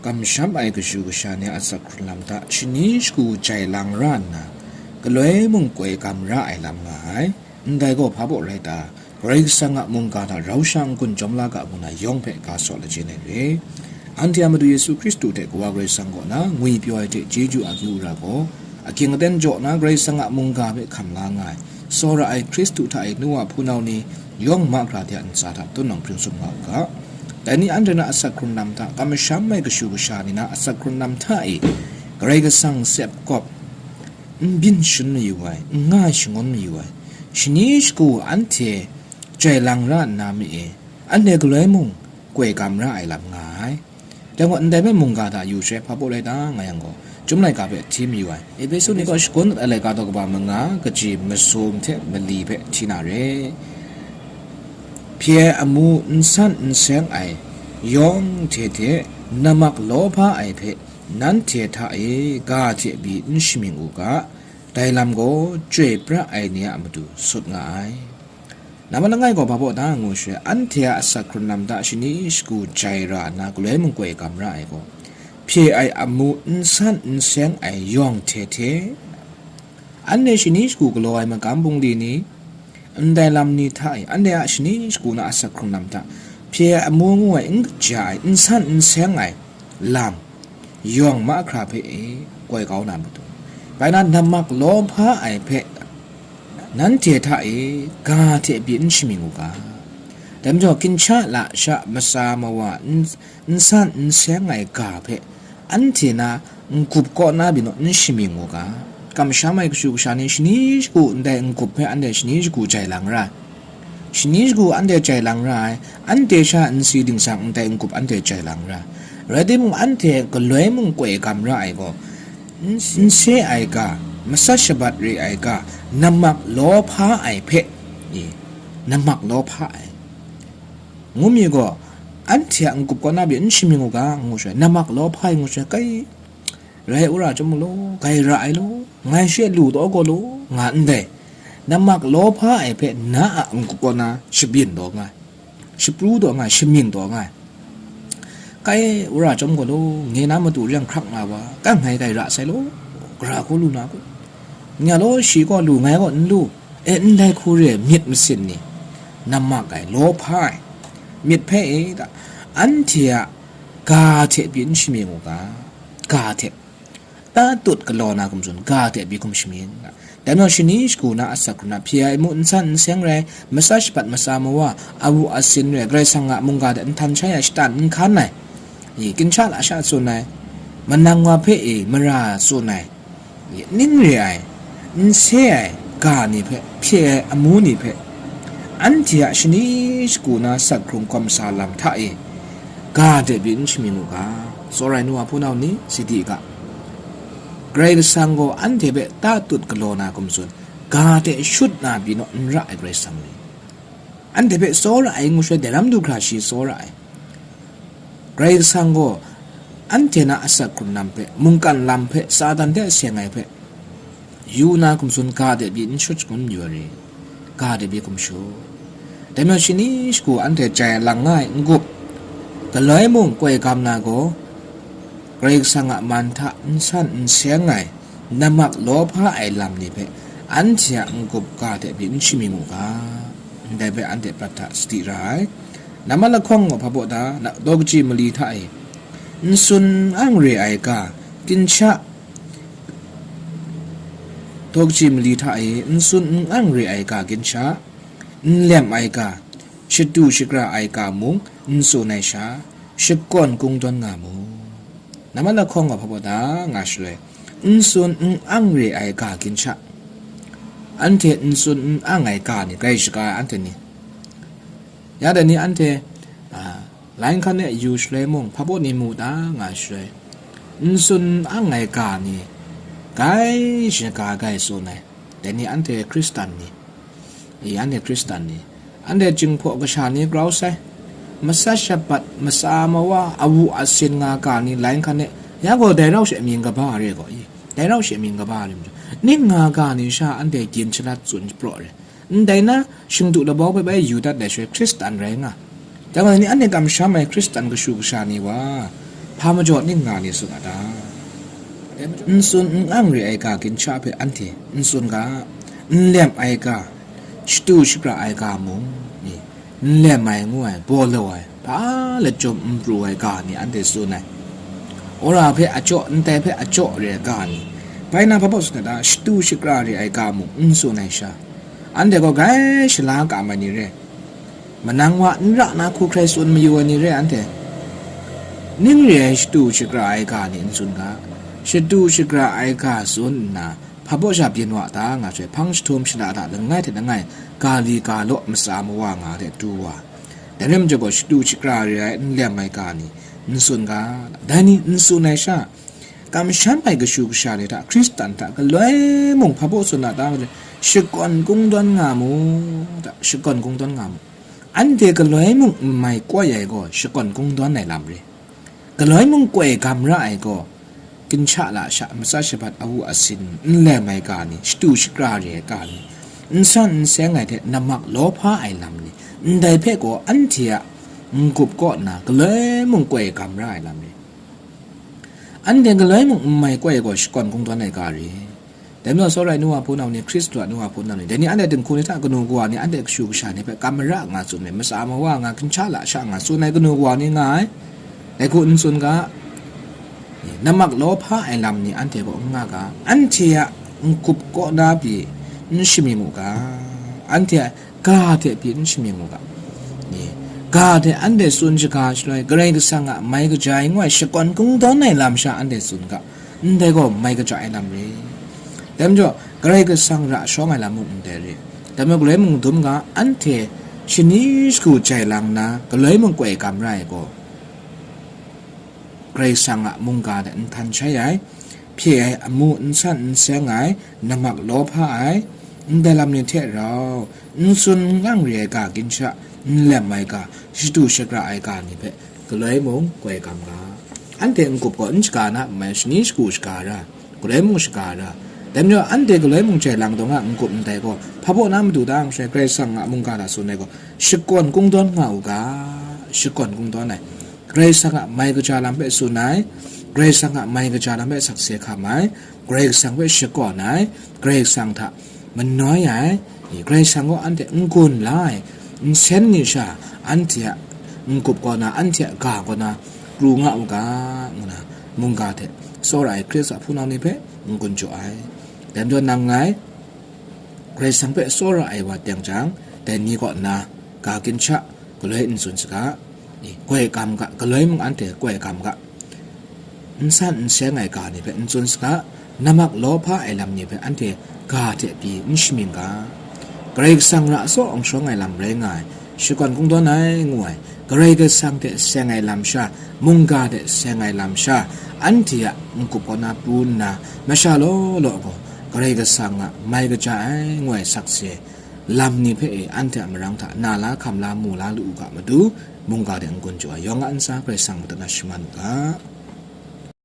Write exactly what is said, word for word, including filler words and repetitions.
Kamsham ai kashu kasha ni a asak hkrun lam hta shani shagu jai lang ra nna, galoi mung koi gam ra ai lam nga ai. Ndai gaw hpa baw rai ta? Karai Kasang a mungga hta rau sha n-gun jawm la ga ngu na yawng hpe ga saw lajin ai re. Anhte a Madu Yesu Hkristu hte Kawa Karai Kasang kaw na ngwi pyaw ai hte chyeju a akyu ra gaw, ahkying aten jaw na Karai Kasang a mungga hpe hkam la nga ai, tsawra ai Hkristu hta e nu wa hpunau ni yawng mahkra de a ntsa hta tun nawng hpring sum nga u ga. Dai ni anhte na asak hkrun lam hta kamsham ai kashu kasha ni na asak hkrun lam hta e Karai Kasang sep kawp n byin shin mayu ai, n nga shangun mayu ai, shani shagu anhte jai lang ra nna mi e, anhte galoi mung koi gam ra ai lam nga ai. Dai gaw ndai hpe mungga hta yu sha hpa baw rai ta nga yang gaw, Chyum laika hpe hti mayu ai. Ehpesu ni gaw shagun dat ai laika daw kaba manga, kaji masum hte mali hpe hti na re. Hpye ai amu n san n seng ai yawng hte hte, nammak lawhpa ai hpe nanhte hta e ga hte pyi n shamying u ga, dai lam gaw chyoi pra ai ni a matu sut nga ai. Namma langai gaw hpa baw ta ngu sha, anhte a asak hkrun lam hta shani shagu jai ra nna galoi mung koi gam ra ai gaw, hpye ai amu n san n seng ai yawng hte hte, anhte shani shagu galaw ai magam bungli ni, ndai lam ni hta e, anhte a shani shagu na asak hkrun lam hta, hpye ai amu ngu ai n kaja ai, n san n seng ai lam, yawng mahkra hpe e koi kau na matu, bai na nammak lawhpa ai hpe nanhte hta e ga hte pyi n shamying u ga. Dai majaw, ginhka lasha matsa mawa n, n san n seng ai ga hpe anhte na n-gup kaw na pyi naw n shamying u ga. Kamsham ai kashu kasha ni shani shagu ndai n-gup hpe anhte shani shagu jai lang ra ai. Shani shagu anhte jai lang ra ai, anhte sha nsi dingsang ndai n-gup anhte jai lang ra ai. Rai timung, anhte galoi mung koi gam ra ai gaw, n, n se ai ga, masat shabat re ai ga, nammak lawhpa ai hpe, e, nammak lawhpa ai. Ngu mi gaw, anhte a n-gup kaw na pyi n shamying u ga, ngu sha, nammak lawhpa ai ngu sha, kai, rai u ra chyawm u law, kai ra ai law, ngai she lu taw gaw law, nga ndai, nammak lawhpa ai hpe na a n-gup kaw na shabyin taw nga ai, shapru taw nga ai, shamying taw nga ai. Kai u ra chyawm gaw law, nge na matu reng hkrak nga wa, kan ngai kai ra sai law, gara hku lu na ku, nga law, shi gaw lu, ngai gaw n lu, e, ndai hku re ai myit masin ni, nammak ai, lawhpa ai, myit hpe e ta, anhte a ga hte pyi n shamying u ga, ga hte, ta tut galaw na hkum tsun, ga hte pyi hkum shamying. Dai majaw, shani shagu na asak hkrun lam hpye ai amu n san n seng rai, masat shabat matsa mawa, awu asin rai, Karai Kasang a mungga hte nhtan shai ai, shatan n hkan ai, i, ginhka lasha tsun ai, manang wa hpe e mara tsun ai, i, ning re ai, n se ai ga ni hpe, hpye ai amu ni hpe, anhte a shani shagu na asak hkrun kawmsa lam hta e, ga hte pyi n shamying u ga, tsawra ai nu wa hpunau ni, sadi ga, Karai Kasang gaw anhte hpe ta tut galaw na hkum tsun, ga hte shut na pyi naw n ra ai Karai Kasang ni, anhte hpe tsawra ai ngu sha, dai ram du hkra shi tsawra ai. Karai Kasang gaw anhte na asak hkrun lam hpe, mungkan lam hpe, Satan hte seng ai hpe, yu na hkum tsun, ga de pyi n shut shangun yu ai re, ga de pyi hkum shut. Dai majaw, shani shagu anhte jai lang nga ai n-gup, galoi mung koi gam na gaw, Karai Kasang a man hta n san n seng ai, nammak lawhpa ai lam ni hpe, anhte a n-gup ga de pyi n shamying u ga, ndai hpe anhte prat hta sadi ra ai. Namma lahkawng gaw hpa baw ta? Na, daw kaji mali hta e, n tsun n ang re ai ga, ginhka, daw kaji mali hta e, n tsun n ang re ai ga, ginhka, n lem ai ga, shadu shagra ai ga mung n tsun ai sha, shakawn kungdawn nga mu. Namma lahkawng gaw hpa baw ta? Nga shaloi, n tsun n ang re ai ga, ginhka, anhte n tsun n ang ai ga ni, grai shaga ai anhte ni, ya dai ni anhte, a, lai nhkan e yu shaloi mung, hpa baw ni mu ta? Nga shaloi, n tsun n ang ai ga ni, grai shaga ai, grai tsun ai. Dai ni anhte Hkristan ni, i, anhte Hkristan ni, anhte Jinghpaw kasha ni grau sai, masat shabat, matsa mawa, awu asin nga ga ni, lai nhkan e, ya gaw dai rau she mying kaba re gaw, i, dai rau she mying kaba re majaw, ning nga ga ni sha anhte gyin shalat tsun shapraw re. Ndai na, shingdu labau bai bai yu dat ai shaloi Hkristan rai nga. Dai wa ni, anhte kamsham ai Hkristan kashu kasha ni wa, Hpa majaw ning nga ni tsun a ta? N tsun n ang re ai ga ginhka hpe anhte n tsun ga, n lem ai ga, shatu shakra ai ga mung ni, n lem ai ngu ai, baw lou ai, hpa lachyum n pru ai ga ni anhte tsun ai. Wora hpe ajaw, ndai hpe ajaw re ai ga ni, bai na hpa baw tsun a ta? Shatu shakra re ai ga mung n tsun ai sha, anhte gaw grai shala kam ai ni re, manang wa n ra na hku hkrai tsun mayu ai ni re anhte. Ning re ai shatu shakra ai ga ni n tsun ga, shatu shakra ai ga tsun nna, hpa baw sha byin wa ta nga sai, hpang jahtum shada hta langai hte langai, ga li ga law, matsa mawa nga hte du wa. Dai rai majaw gaw, shatu shakra re ai n lem ai ga ni n tsun ga, dai ni n tsun ai sha, kamsham ai kashu kasha ni hta, Hkristan hta galoi mung hpa baw tsun a ta nga sai, shakawn kungdawn nga mu, ta, shakawn kungdawn nga mu. Anhte galoi mung n mai koi ai gaw, shakawn kungdawn ai lam re. Galoi mung koi gam ra ai gaw, ginhka lasha, matsa shabat, awu asin, n lem ai ga ni, shatu shakra re ai ga ni, n san n seng ai hte namak lawhpa ai lam ni, ndai hpe gaw anhte a n-gup kaw nna galoi mung koi gam ra ai lam re. Anhte galoi mung n mai koi ai gaw, shakawn kungdawn ai ga re. Dai majaw, tsawra ai nu wa hpunau ni, Hkristu a nu wa hpunau ni, dai ni anhte dinghku ni hta kanu kawa ni, anhte kashu kasha ni hpe kam mara nga tsun ai, matsa mawa nga, ginhka lasha nga tsun ai kanu kawa ni nga ai. Dai hku n tsun ga, namak lawhpa ai lam ni anhte kaw n nga ga, anhte a n-gup kaw na pyi n shamying u ga, anhte a ga hte pyi n shamying u ga. Ni, ga hte anhte tsun shaga shaloi, Karai Kasang a mai kaja ai ngu ai shakawn kungdawn ai lam sha anhte tsun ga, ndai gaw mai kaja ai lam re. Dai majaw, Karai Kasang ra shawng ai lam mung ndai re. Dai majaw, galoi mung dum ga, anhte shani shagu jai lang nna, galoi mung koi gam ra ai gaw, Karai Kasang a mungga hte n htan shai ai, hpye ai, amu n san n seng ai, namak lawhpa ai, ndai lam ni hte rau, n tsun n ang re ai ga ginhka, n lem ai ga, shatu shakra ai ga ni hpe galoi mung koi gam ga. Anhte n-gup gaw n shaga na n mai, shani shagu shaga ra, galoi mung shaga ra. Dai majaw, anhte galoi mung jai lang dawng a n-gup ndai gaw, hpa baw na matu ta nga sai, Karai Kasang a mungga hta tsun ai gaw, shakawn kungdawn nga u ga, shakawn kungdawn ai. Karai Kasang a mai kaja lam hpe tsun ai, Karai Kasang a mai kaja lam hpe sakse hkam ai, Karai Kasang hpe shakawn ai, Karai Kasang hta manoi ai, Karai Kasang gaw anhte n-gun la ai, nsen ni sha, anhte a n-gup kaw na, anhte a ga kaw na pru nga u ga, ngu na, mungga hte tsawra ai Hkristu a hpunau ni hpe n-gun jaw ai. Dai majaw nang ngai, Karai Kasang hpe tsawra ai wa teng jang, dai ni kaw nna ga ginhka galoi n tsun saga, koi gam ga, galoi mung anhte koi gam ga, n san n seng ai ga ni hpe n tsun saga, namak lawhpa ai lam ni hpe anhte ga hte pyi n shamying ga. Karai Kasang ra tsaw awng shawng ai lam rai nga ai, shakawn kungdawn ai ngu ai, Karai Kasang hte seng ai lam sha, mungga hte seng ai lam sha, anhte a n-gup kaw na pru nna, masha law law gaw, Karai Kasang a mai kaja ai ngu ai sakse lam ni hpe e anhte a marang hta na la, hkam la, mu la lu u ga matu, mungga de n-gun jaw ai, yawng a ntsa Karai Kasang madat na shaman u ga.